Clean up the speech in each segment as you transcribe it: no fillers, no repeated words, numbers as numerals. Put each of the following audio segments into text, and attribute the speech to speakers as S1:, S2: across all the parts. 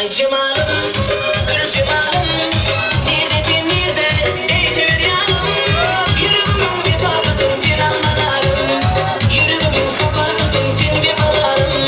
S1: Aý jemalym, gül jemalym, Nirde sen nirde, eý söwer ýarym? Ýüregimiň wepasysyň sen almadarym, Ýüregimiň sapasysyň sen wepadarym.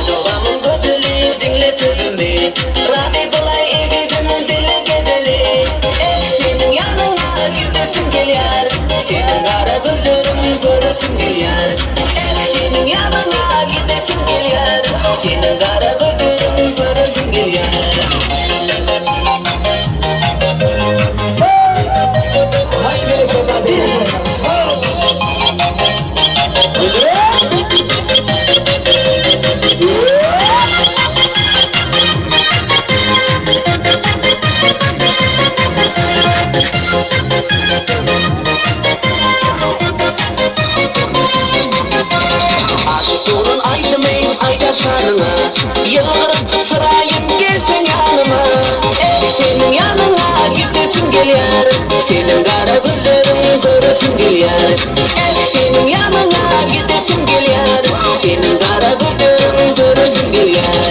S1: Dogamyň gözeli diňle sözümi Razy bolaý ezizim bile gezeli Eh seniň ýanyňa gidesim gelýär Seniň gara gözleriň göresim gelýär Eh seniň ýanyňa gidesim gelýär Seniň gara gözleriň göresim gelýär. Aşyk bolan aýdymy aýdar şanyňa, Ýylgyrypjyk syraýym gelseň ýanyma. Eh, seniň ýanyňa gidesim gelýär, Seniň gara gözleriň göresim gelýär. Eh, seniň ýanyňa gidesim gelýär, Seniň gara gözleriň göresim gelýär.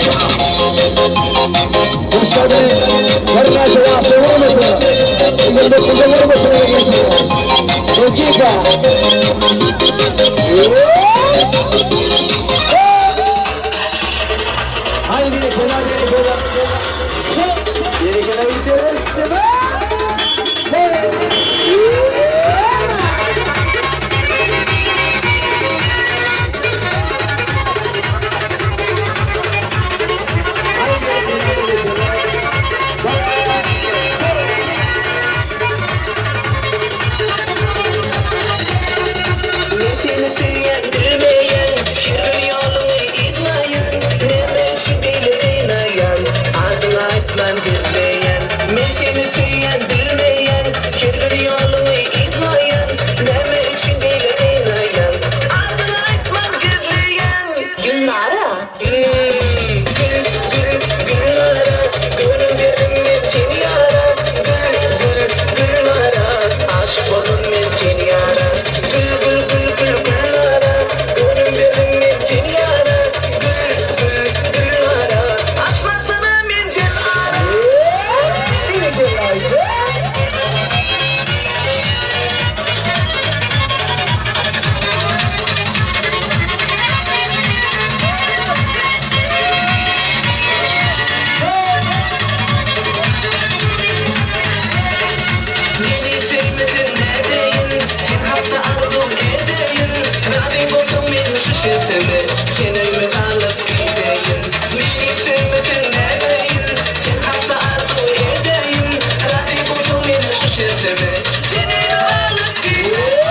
S1: Men seni söýýän bilmeýän, Her bir ýoluňy yzlaýan, Näme üçin beýle gynaýan, Adyňy aýtman gizleýän. Men seni söýýän bilmeýän, Her bir ýoluňy yzlaýan, Näme üçin beýle gynaýan, Adyňy aýtman gizleýän. Gülnara. Gül, gül, Gülnara, Gönül berdim men seni ýara. Gül, gül, Gülnara, Aşyk boldum men seni ýara. Gül, gül, gül, gül, Gülnara, Gönül berdim men seni ýara. Gül, gül, Gülnara, Açmasana menden ara. Meni söýmeseň nädeýin, Sen hakda arzuw edeýin, Razy bolsaň meniň şu şertime, Seni öýüme alyp gideýin. Meni söýmeseň nädeýin, Sen hakda arzuw edeýin, Razy bolsaň meniň şu şertime, Seni öýüme alyp gideýin.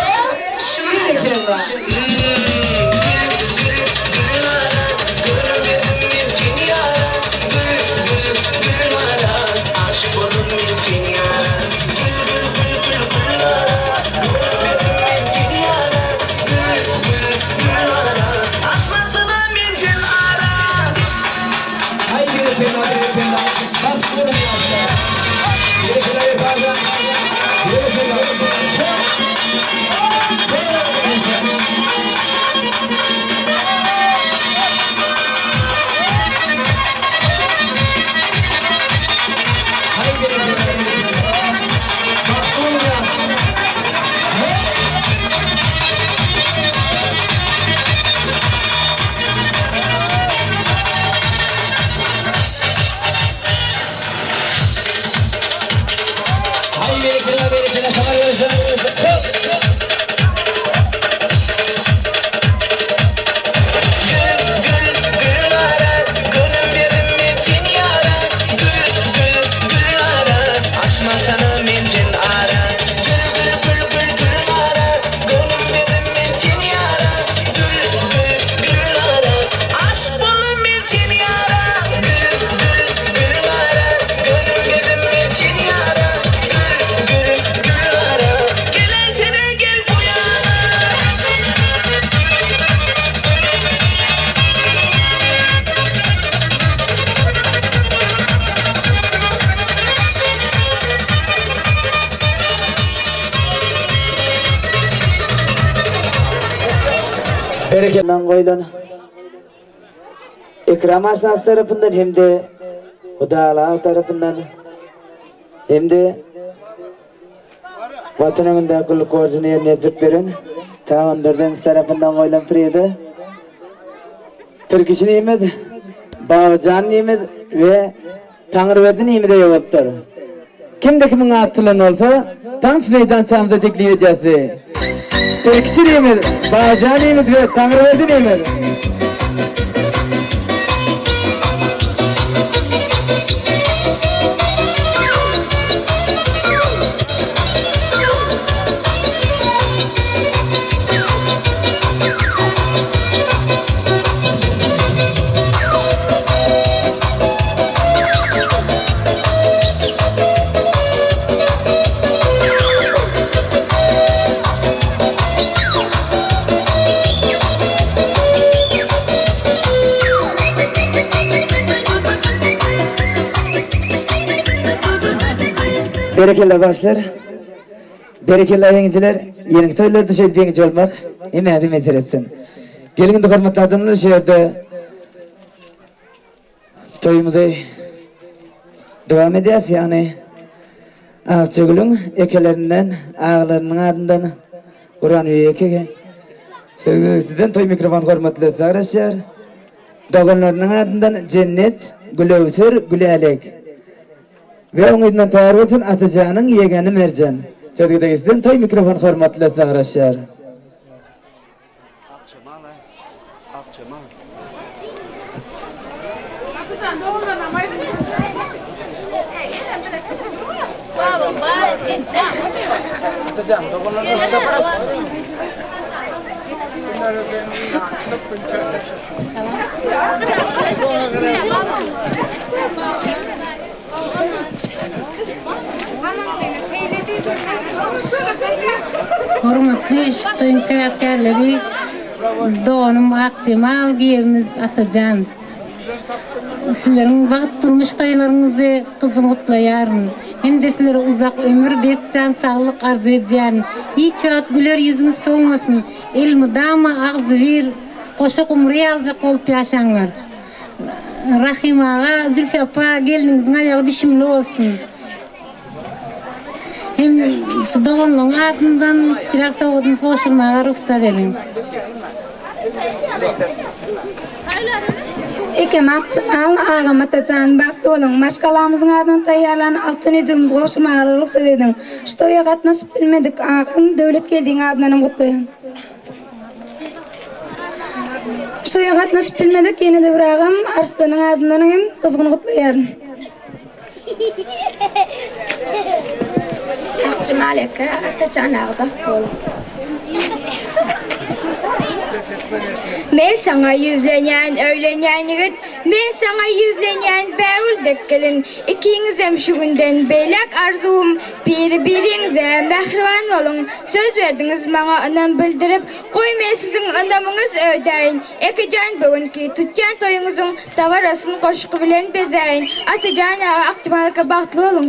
S1: Gül, gül, Gülnara, Gönül berdim men seni ýara. Gül, gül, Gülnara, Açmasana menden ara. Gül, gül, gül, gül, Gülnara, Gönül berdim men seni ýara. Gül, gül, Gülnara, Aşyk boldum men seni ýara. Gül, gül, Gülnara, Gönül berdim men seni ýara. Gül, gül, Gülnara,
S2: Bereketden goýlan Ekram aşnasy tarapyndan hem-de Hudala tarapyndan hem-de Watan öňünde gulluk borjuny ýerine ýetirip beren Tagandurdyň tarapyndan goýlan prize Tirkişi nimiz, Babajan nimiz we Taňryberdi nimiz eýe bolupdyr. Kimde kimiň ady tutulan bolsa, tans meýdançamyza teklip edýäs. Tirkişi nimiz, Babajan nimiz we Taňryberdi nimiz. Berekella bagşylar. Berekella ýeňijiler. Ýeňi toýlarda şeýdip ýeňiji bolmak hemmämize miýesser etsin. Geliň indi hormatly adamlar şu ýerde toýumyzy dowam edýäs, ýagny Akjagülüň ekelerinden, agalarynyň adyndan Gurbanbibi ekege söz sizden toý mikrofon hormatly ösde garaşýar. Doganlarynyň adyndan Jennet, Gülöwser, Gülälek we oň yzyndan taýýar bolsun Atajanyň ýegeni Merjen. Söz gezegi sizden toý mikrofon hormatly ösde garaşýar.
S3: Hormatly toýuň sebäpkärleri, doganym Akjemal, giýewimiz Atajan. Sizleriň bagt durmuş toýlaryňyzy gyzgyn gutlaýaryn. Hem-de sizlere uzak ömür, berk jan saglyk arzuw edýärin. Hiç wagt güler ýüzüňiz solmasyn. Elmydama agzybir, goşa gumry ýalyjak bolup ýaşaňlar. Rahym aga, Zülfi apa gelniňiziň aýagy düşümli bolsun. Hem şu doganlygyň adyndan kiçiräk sowgadymyzy gowşurmaga rugsat ediň.
S4: Ekem Akjemal, agam Atajan bagtly boluň. Maşgalamyzyň adyndan taýýarlan altyn ýüzügimizi gowşurmaga rugsat ediň. Şu toýa gatnaşyp bilmedik agam Döwletgeldiň adyndanam gutlaýan. Toýa gatnaşyp bilmedik ýene-de bir agam Arslanyň adyndan hem gyzgyn gutlaýaryn.
S5: Akjemal eke, Atajan aga bagtly boluň. Men saňa ýüzlenýän öýlenýän ýigit, Men saňa ýüzlenýän bägül dek gelin, Ikiňizem şu günden beýläk arzuwym, Biri-biriňize mähriban boluň. Söz berdiňiz maňa ynam bildirip, Goý men siziň ynamyňyz ödäýin. Ekejan bu günki tutýan toýuňyzyň Dabarasyn goşgy bilen bezäýin. Atajan aga Akjemal aka bagtly boluň.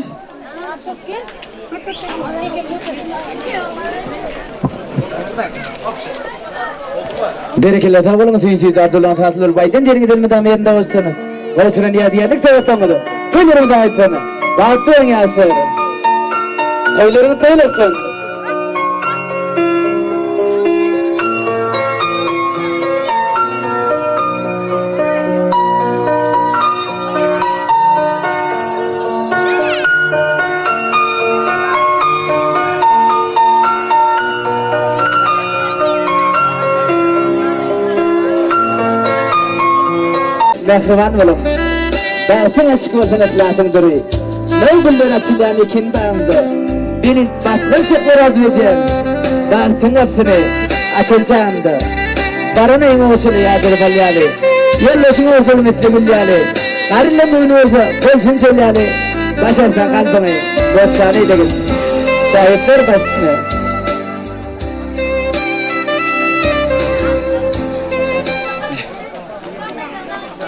S2: Berekella sag boluň süýji Abdullaň hasıl bolup aýdan ýeriňiz elmydama ýerinde bolsun. Gowşuran ýadygärlik sowgatlaryňyz toýlaryňyza aýtsyn. Bagtly boluň ýaşlar. Toýlaryňyz toý bolsun. Mähriban boluň. Bagtyň açyk bolsun yhlasyň dury. Naw güller açylýan ekin bagyňda. Belent basgançaklar arzuw edýän. Bagtyň gapysyny açan çagyňda. Baran öýüňe goşuly ýadyr bal ýaly. Ýoldaşyň bolsa misli gül ýaly. Garynda göwni bolsa bolsun çöl ýaly. Başarsaň kalbyňy bossan eýlegil. Şaýatlar baş üstüne.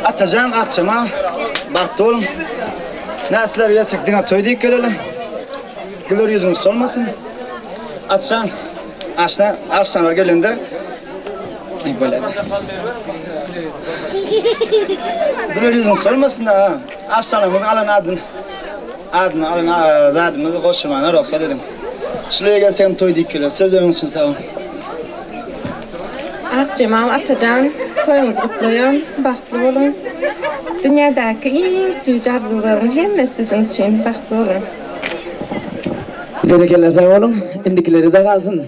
S6: Atajan Akjemal bagtly boluň. Näsler gelsek diňe toý diýip geleli. Güler ýüzüňiz solmasyn. Atajan aşna aşnalar gelende. Güler ýüzüň solmasyn da, aşhanamyzyň alan adyny, adyny alan zadymyzy goşurmana rugsat ediň. Şulara gelsegem toý diýip geler. Sözleriňiz üçin sag boluň.
S7: Akjemal Atajan toýuňyzy gutlaýan bagtly boluň. Dünýädäki iň süýji arzuwlaryň hemmesi siziň üçin bagtly boluň.
S2: Berekella sag boluň indikileri de galsyn.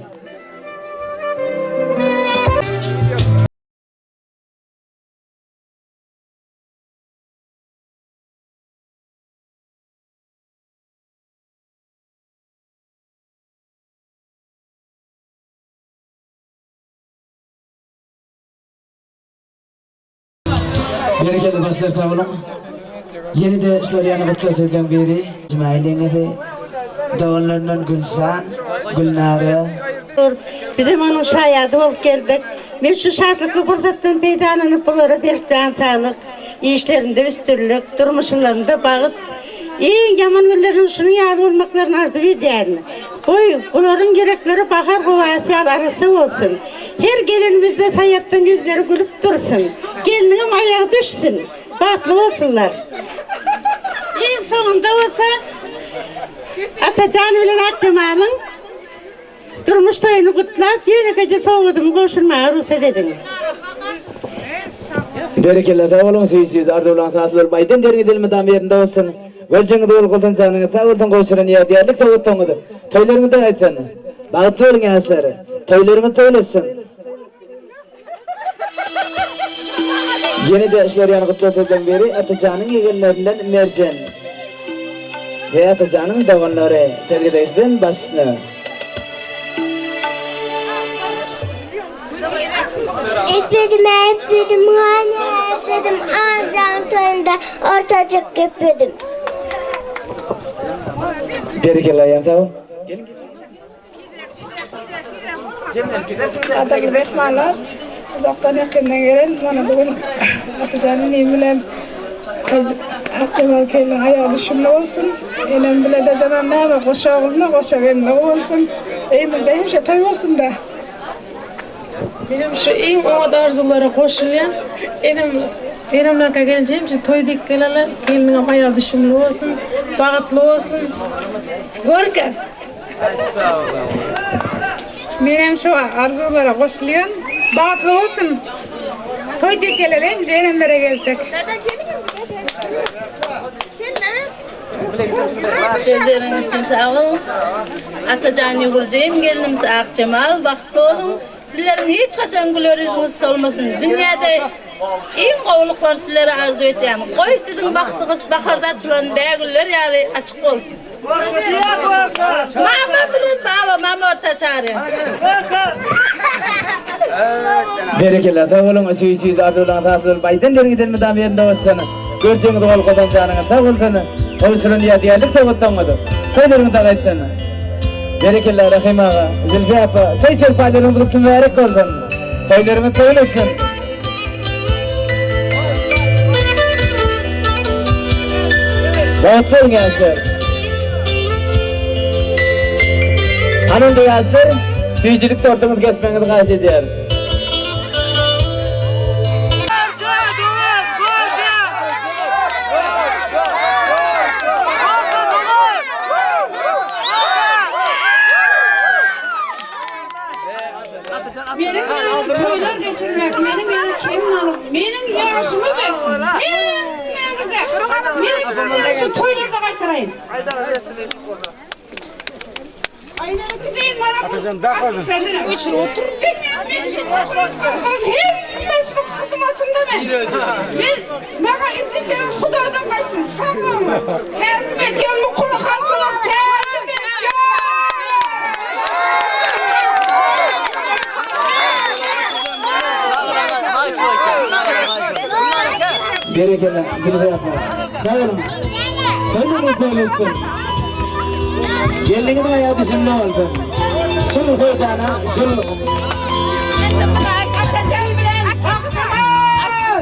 S2: Berekella başlar sag boluň. Ýene-de şular ýaly gutlag sözleň biri Jumaýyl ýeňňesi, doganlaryndan Gülşan, Gülnara.
S8: Bizem onuň şaýady bolup geldik. Men şu şatlykly pursatdan peýdalanyp bulara berk jan saglyk, işlerinde üstünlik, durmuşlarynda bagt, iň ýaman günleriniň şunuň ýaly bolmaklaryny arzuw edýärin. Goý, bularyň ýürekleri bahar howasy ýaly arassa bolsun. Her gelenimizde saýatdan ýüzleri gülüp dursun. Gelniňem aýagy düşsün. Bagtly bolsunlar. Iň soňunda bolsa Atajan bilen Akjemalyň durmuş toýuny gutlap, ýönekeje sowgadymy gowşurmaga rugsat ediň.
S2: Berekella sag boluň süýji süýji arzuwlaň hasyl bolup aýdan deriňiz elmydam ýerinde bolsun. Görjeňiz bol bolsun janyňyz sag bolsun gowşuran ýadygärlik sowgatlaryňyz toýlaryňyzda gaýtsyn. Bagtly boluň ýaşlar. Toýlaryňyz toýlaşsyn. Ýene-de şular ýaly gutlag sözleriň biri Atajanyň ýegenlerinden Merjen we Atajanyň doganlary söz gezegi sizden baş üstüne.
S5: Gepledim gepledim hany gepledim Anjaň toýunda ortajyk gepledim.
S2: Berekella ýan sag bol.
S7: Gadyrly myhmanlar, uzakdan ýakyndan gelen mana bu gün Atajan inim bilen Akjemal gelniň aýagy düşümli bolsun. Enem bile dedemem näme goşa ogluna goşa gelinligi bolsun. Öýümizde hemişe toý bolsun-da. Menem şu iň oňat arzuwlara goşulýan. Enem enemlerkä gelince hemişe toý diýip gelerler. Gelniňem aýagy düşümli bolsun, bagtly bolsun. Görke. Menem şu arzuwlara goşulýan. Bagtly bolsun. Toý diýip geleli hemişe enemlere gelsek.
S9: Sözleriňiz üçin sag boluň. Atajan Ýugurjym, gelnimiz Akjemal, bagtly boluň. Sizleriň hiç haçan güler ýüzüňiz solmasyn. Dünýäde iň gowulyklary sizlere arzuw etýän. Goý siziň bagtyňyz baharda açylan bägüller ýaly açyk bolsun. Mamam bilen babamam orta çarýas.
S2: Berekella sag boluň süýji süýji arzuwlaryňyz hasyl bolup aýdan deriňiz elmydama ýerinde bolsun. Görjegiňiz gol gozan janyňyz sag bolsun. Gowşuran ýadygärlik sowgatlaryňyz toýlaryňyzda gaýtsyn. Berekella Rahym aga, Zülfiýa apa, toý serpaýlaryňyz gutly mübärek bolsun. Toýlaryňyz toýlaşsyn. Bagtly boluň ýaşlar. Hany indi ýaşlar, süýjülik tortuňyzy kesmegiňizi haýyş edýäris.
S7: Meniň ýaly toýlar geçirmek, meniň ýaly gelin alyp, meniň ýaşymy bersin. Hemmäňize meniň sizlere şu toýlarda gaýtaraýyn. Hemmesiniň hyzmatynda men. Men maňa izin Hudaýdan gaýtsyn. Sag boluň. Täzim edýän Mukuly halkyna täzim edýän.
S2: Berekella, Zülfiýa apa. Sag boluň. Toýlaryňyz toýlaşsyn. Gelniňiziň aýagy düşümli bolsun. Şul söwdana, şul
S7: Atajan bilen Akjamal!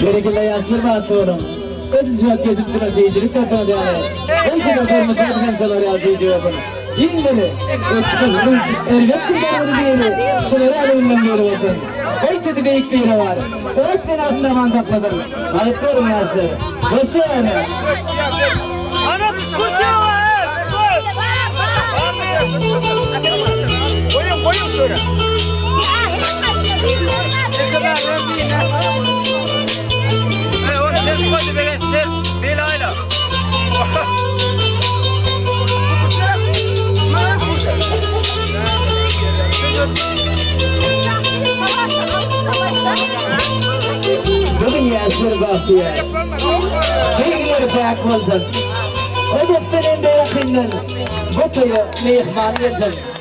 S2: Berekella ýaşlar bagtly boluň. Edil şu wagt kesip duran seýjilik tapyňyz ýaly. Belki-de durmuşyňyz hem şolar ýaly süýji bolsun. Iň bir öçküzmüş erbet günleriňiz biri şular ýaly günleň biri bolsun. Gaýtady beýik biri bar. Ot penasynda aman saklasyn. Bagtly boluň ýaşlar. Goşýan. Bu gün ýaşlar bagtyýar. Söýgüleri päk bolsun. Uzakdan hem-de ýakyndan bu toýa myhman gelsin.